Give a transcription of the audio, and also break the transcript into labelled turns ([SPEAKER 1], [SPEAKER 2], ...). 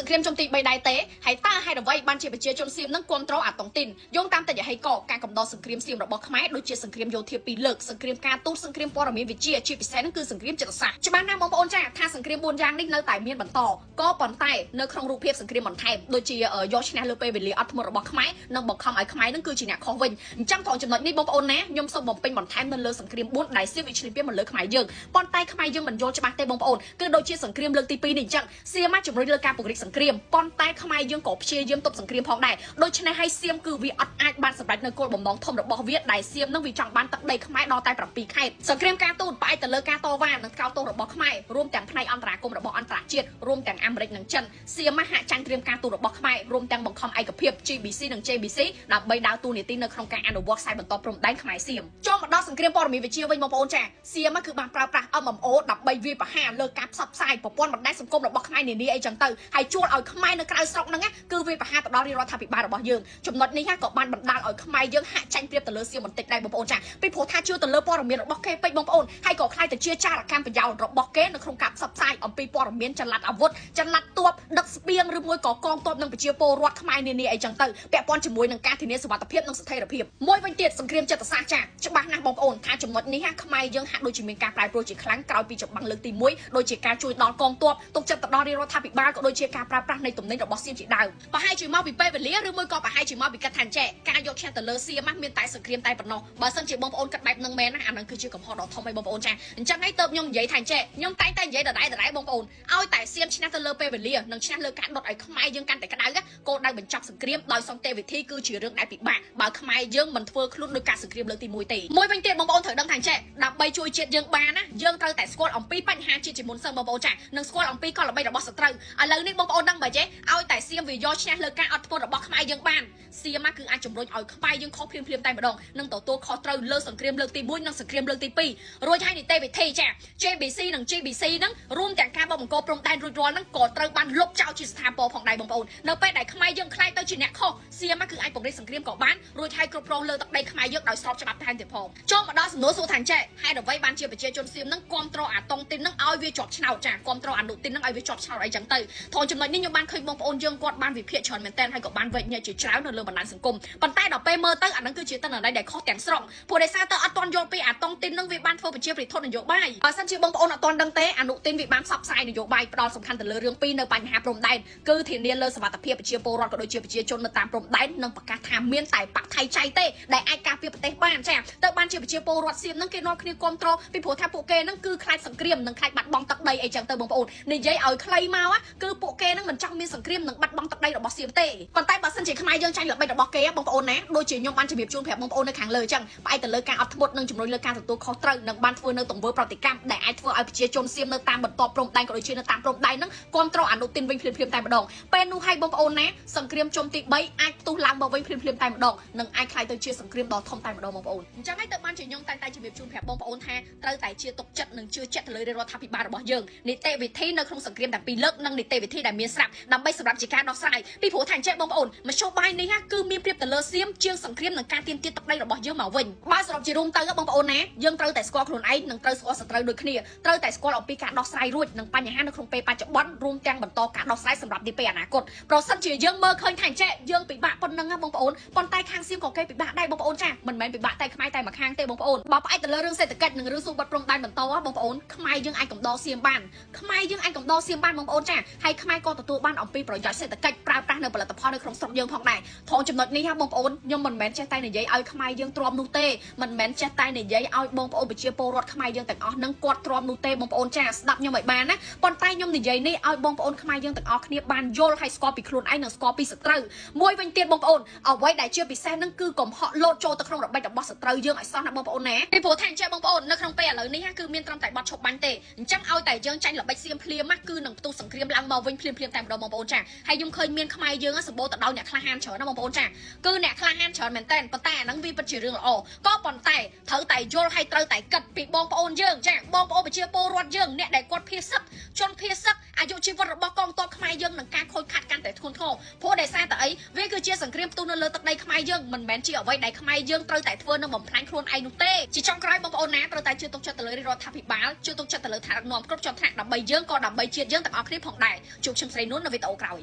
[SPEAKER 1] គ្រាមជុំទី3ដែរទេហើយតើហេតុអ្វីបានជាប្រជាជនសៀមនឹងគ្រប់គ្រងអាតុងទីនយោងតាមតយហេកការកំដរសង្គ្រាមសៀមរបស់ខ្មែរដូចជាសង្គ្រាមយោធាពីរលើកសង្គ្រាមការទូតសង្គ្រាមព័ត៌មានវិទ្យាជាពិសេសនឹងគឺសង្គ្រាមចិត្តសាស្ត្រច្បាស់ណាស់បងប្អូនចាថាសង្គ្រាម4យ៉ាងនេះនៅតែមានបន្តក៏ប៉ុន្តែនៅក្នុងរូបភាពសង្គ្រាមបន្ថែមដូចជាយកឈ្នះលើពេលវេលាអត់ធ្មត់របស់ខ្មែរនិងបង្ខំឲ្យខ្មែរនឹងគឺជាអ្នកខុសវិញអញ្ចឹងត្រង់ចំណុចនេះបងប្អូនណាខ្ញុំសូមបំពេញបន្ថែមនៅលើសង្គ្រាម4ដែលសៀមវាឈ្លានពានមកលើខ្មែរយើងប៉ុន្តែខ្មែរយើងមិនយល់ច្បាស់ទេបងប្អូនគឺដូចជាសង្គ្រាមលើកទី2នេះអញ្ចឹងសៀមមកជំរុញលើការពង្រីកសង្គ្រាមប៉ុន្តែខ្មែរយើងក៏ព្យាយាមទប់សង្គ្រាមផងដែរដូច្នេះហើយសៀមគឺវាអត់អាចបានសម្រេចនៅគោលបំណងធំរបស់វាដែលសៀមនឹងវាចង់បានទឹកដីខ្មែរដល់តែ7ខេត្តសង្គ្រាមការទូតផ្អែកទៅលើការតវ៉ានិងថ្កោលទោសរបស់ខ្មែររួមទាំងផ្នែកអន្តរាគមន៍របស់អន្តរជាតិរួមទាំងអាមេរិកនិងចិនសៀមហាក់ចាញ់ត្រៀមការទូតរបស់ខ្មែររួមទាំងបង្ខំឯកភាព GBC និង JBC ដើម្បីដើរតួនាទីនៅក្នុងការអនុវត្តខ្សែបន្តព្រំដែនខ្មែរសៀមចូលមកដល់សង្គ្រាមព័ត៌មានវិទ្យាវិញបងប្អូនចាសៀមគឺបានប្រើប្រាស់ MMO ដើម្បីវាយប្រហារលើការផ្សព្វផ្សាយប្រព័ន្ធបណ្ដាញសង្គមរបស់ខ្មែរនានាអីចឹងទៅហើយជួលឲ្យខ្មែរនៅក្រៅស្រុកហ្នឹងគឺវាយប្រហារទៅដល់រាជរដ្ឋាភិបាលរបស់យើងចំណុចនេះក៏បានបណ្ដាលឲ្យខ្មែរយើងហាក់ចាញ់ប្រៀបទៅលើសៀមបន្តិចដែរបងប្អូនចាពីព្រោះថាជឿទៅលើព័ត៌មានរបស់គេពេកបងប្អូនហើយក៏ខ្លាយទៅជាចារកម្មប្រយោជន៍របស់គេនៅក្នុងការផ្សព្វផ្សាយអំពីព័ត៌មានចល័តអាវុធចល័តទ័ពដឹកស្បៀងឬមួយក៏កងទ័ពនិងប្រជាពលរដ្ឋខ្មែរនានាអីចឹងទៅពាក់ព័ន្ធជាមួយនឹងការធានាសុវត្ថិភាពនិងស្ថិរភាពមួយវិញទៀតសង្គ្រាមចិត្តសាស្ត្រចាច្បាស់ណាស់បងប្អូនថាចំណុចនេះខ្មែរយើងហាក់ដូចជាមានការប្រែប្រួលជាខ្លាំងក្រោយពីច្បាំងលើកទី1ដូចជាការជួយដល់កងទ័ពទុកចិត្តទៅដល់រាជរដ្ឋាភិបាលក៏ដូចជាការប្រើប្រាស់នៃទំនិញរបស់សៀមជាដើមប្រហែលជាមកពីពេលវេលាឬមួយក៏ប្រហែលជាមកពីកិត្តថាចេះការយកឈ្នះទៅលើសៀមមានតែសង្គ្រាមតែប៉ុណ្ណោះបើសិនជាបងប្អូនគិតបែបហ្នឹងមែនណាអាហ្នឹងគឺជាកំហុសដ៏ធំឯបងប្អូនចាអញ្ចឹងហើយទៅខ្ញុំនិយាយថាចេះខ្ញុំតែងតែនិយាយដដែលបងប្អូនឲ្យតែសៀមឈ្នះទៅលើពេលវេលានិងឈ្នះលើការដុតឲ្យខ្មែរយើងកាន់តែក្តៅគោលដៅបញ្ចប់សង្គ្រាមដោយសន្តិវិធីគឺជារឿងដែលពិបាកបើខ្មែរយើងមិនធ្វើខ្លួនដោយការសង្គ្រាមលើកទី1ទេមួយវិញទៀតបងប្អូនត្រូវដឹងថាចេះដើម្បីជួយជាតិយើងបានណាយើងត្រូវតែស្គាល់អំពីបញ្ហាជាតិជាមុនសិនបងប្អូនចានិងស្គាល់អំពីកលល្បិចរបស់សត្រូវឥឡូវនេះបងប្អូនដឹងបើចេះឲ្យតែសៀមវាយកឈ្នះលើការអត់ធ្មត់របស់ខ្មែរយើងបានសៀមគឺអាចជំរុញឲ្យខ្មែរយើងខុសភ្លាមៗតែម្ដងនិងទទួលខុសត្រូវលើសង្គ្រាមលើកទី1និងសង្គ្រាមលើកទី2រួចហើយនីតិវិធីចា JBC និង GBC នឹងរួមទាំងការបោះបង្គោលព្រំដែនរួចរាល់នឹងក៏ត្រូវបានលុបចោលជាស្ថាពរផងដែរបងប្អូននៅពេលដែលខ្មែរយើងខ្លាយទៅជាអ្នកខុសសៀមគឺអាចពង្រីកសង្គ្រាមក៏បានរួចហើយគ្រប់គ្រងលើទឹកដីខ្មែរយើងដោយស្របច្បាប់ថែមទៀតផងចូលមកដល់សំណួរសួរថាចេះហេតុអ្វីបានជាប្រជាជនសៀមនឹងគាំទ្រអាតុងទីននឹងឲ្យវាជាប់ឆ្នោតចាគាំទ្រអនុទីននឹងឲ្យវាជាប់ឆ្នោតអីចឹងទៅថងចំណុចនេះខ្ញុំបានឃើញបងប្អូនយើងគាត់បានវិភាគច្រើនមែនតើហើយក៏បានវែកញែកជាច្រើននៅលើបណ្ដាញសង្គមប៉ុន្តែដល់ពេលមើលទៅអានឹងគឺជាតនន័យដែលខុសទាំងស្រុងព្រោះដោយសារតើអត់ទាន់យល់ពីអាតុងទីននឹងវាបានធ្វើប្រជាប្រិយធននយោបាយបើសិនជាបងប្អូនអត់ទាន់ដឹងទេអនុទីនវាបានផ្សព្វផ្សាយនយោបាយផ្ដោតសំខាន់ទៅលើរឿងពីរនៅបញ្ហាព្រំដែនគឺធានាលើសុវត្ថិភាពប្រជាពលរដ្ឋក៏ដូចជាប្រជាជននៅតាមព្រំដែននិងប្រកាសថាមានតែបកថៃចៃទេដែលអាចការពារប្រទេសបានចាទៅបានជាប្រជាពលរដ្ឋសៀមនឹងគេនាំគ្នាគាំទ្រពីព្រោះថាពួកគេនឹងគឺខ្លាចសង្គ្រាមនិងខ្លាចបាត់បង់ទឹកដីអីចឹងទៅបងប្អូននិយាយឲ្យខ្លីមកគឺពួកគេនឹងមិនចង់មានសង្គ្រាមនិងបាត់បង់ទឹកដីរបស់សៀមទេប៉ុន្តែបើសិនជាខ្មែរយើងចាញ់ល្បិចរបស់គេបងប្អូនណាដូចជាខ្ញុំបានជម្រាបជូនប្រាប់បងប្អូននៅខាងលើចឹងផ្អែកទៅលើការអត់ធ្មត់និងជំរុញលើការទទួលខុសត្រូវនិងបានធ្វើនៅទង្វើប្រតិកម្មដែលអាចធ្វើឲ្យប្រជាជនសៀមនៅតាមបន្ទាត់ព្រំដែនក៏ដូចជានៅតាមព្រំដែនហ្នឹងគាំទ្រអនុទីនវិញភ្លាមៗតែម្ដងពេលនោះឲ្យបងប្អូនណាសង្គ្រាមជុំទី3អាចផ្ទុះឡើងមកវិញភ្លាមៗតែម្ដងនិងអាចក្លាយទៅជាសង្គ្រាមដ៏ធំតែម្ដងបងប្អូនអញ្ចឹងហើយទៅបានជាខ្ញុំតែងតែជម្រាបជូនប្រាប់បងប្អូនថាត្រូវតែជាទុកចិត្តនិងជឿជាក់ទៅលើរដ្ឋាភិបាលរបស់យើងនីតិវិធីនៅក្នុងសង្គ្រាមទាំងពីរលើកនិងនីតិវិធីដែលមានស្រាប់ដើម្បីសម្រាប់ជាការដោះស្រាយពីព្រោះថាអញ្ចឹងបងប្អូនមធ្យោបាយនេះគឺមានប្រៀបទៅលើសៀមជាងសង្គ្រាមនិងការទាមទារទឹកដីរបស់យើងមកវិញបើសរុបជារួមទៅបងប្អូនណាយើងត្រូវតែស្គាល់ខ្លួនឯងនិងត្រូវស្គាល់សត្រូវដូចគ្នាត្រូវតែស្គាល់អំពីការដោះស្រាយរួចនិងបញ្ហានៅក្នុងពេលបច្ចុប្បន្នរួមទាំងបន្តការដោះស្រាយសម្រាប់នាពេលអនាគតប្រសិនជាយើងមើលឃើញថាអញ្ចឹងយើងពិបាកប៉ុណ្ណឹងណាបងប្អូនប៉ុន្តែខាងសៀមក៏គេពិបាកដែរបងប្អូនចាមិនមែនពិបាកតែខ្មែរតែម្ខាងទេបងប្អូនបើផ្អែកទៅលើរឿងសេដ្ឋកិច្ចនិងរឿងស៊ូបិទព្រំដែនបន្តបងប្អូនខ្មែរយើងអាចកំដរសៀមបានខ្មែរយើងអាចកំដរសៀមបានបងប្អូនចាហើយខ្មែរក៏ទទួលបានអំពីប្រយោជន៍សេដ្ឋកិច្ចប្រើប្រាស់នៅផលិតផលនៅក្នុងស្រុកយើងផងដែរថងចំណុចនេះបងប្អូនខ្ញុំមិនមែនចេះតែនិយាយឲ្យខ្មែរយើងទ្រាំនោះទេមិនមែនចេះតែនិយាយឲ្យបងប្អូនប្រជាពលរដ្ឋខ្មែរយើងទាំងអស់នឹងគាត់ទ្រាំនោះទេបងប្អូនចាស្ដាប់ខ្ញុំឲ្យបានណាប៉ុន្តែខ្ញុំនិយាយនេះឲ្យបងប្អូនខ្មែរយើងទាំងអស់គ្នាបានយល់ហើយស្គាល់ពីខ្លួនឯងនិងស្គាល់ពីសត្រូវមួយវិញទៀតបងប្អូនអ្វីដែលជាពិសេសនឹងគឺកុំហក់លោតចូលទៅក្នុងរបិចរបស់សត្រូវយើងឲ្យសោះណាបងប្អូនណាពីព្រោះថាអញ្ចឹងបងប្អូននៅក្នុងពេលឥឡូវនេះគឺមានត្រឹមតែបត់ឈប់បាញ់ទេអញ្ចឹងឲ្យតែយើងចាញ់ល្បិចសៀមភ្លាមគឺនឹងផ្ទុះសង្គ្រាមឡើងមកវិញភ្លាមៗតែម្ដងបងប្អូនចាហើយខ្ញុំឃើញមានខ្មែរយើងសម្បូរទៅដោយអ្នកក្លាហានច្រើនណាបងប្អូនចាគឺអ្នកក្លាហានច្រើនមែនតើប៉ុន្តែអាហ្នឹងវាពិតជារឿងល្អក៏ប៉ុន្តែត្រូវតែយល់ហើយត្រូវតែគិតពីបងប្អូនយើងចាបងប្អូនប្រជាពលរដ្ឋយើងអ្នកដែលគាត់ភៀសសឹកជនភៀសសឹកអាយុជីវិតរបស់កងទ័ពខ្មែរយើងនឹងការខូចខាតកាន់តែធ្ងន់ធ្ងរព្រោះដោយសារតែអីវាគឺជាសង្គ្រាមផ្ទុះនៅលើទឹកដីខ្មែរយើងមិនមែនជាអ្វីដែលខ្មែរយើងត្រូវតែធ្វើនឹងបំផ្លាញខ្លួនឯងនោះទេជាចុងក្រោយបងប្អូនណាត្រូវតែជឿទុកចិត្តទៅលើរដ្ឋាភិបាលជឿទុកចិត្តទៅលើថ្នាក់ដឹកនាំគ្រប់ជាន់ថ្នាក់ដើម្បីយើងក៏ដើម្បីជាតិយើងទាំងអស់គ្នាផងដែរជួបខ្ញុំស្រីនួននៅវីដេអូក្រោយ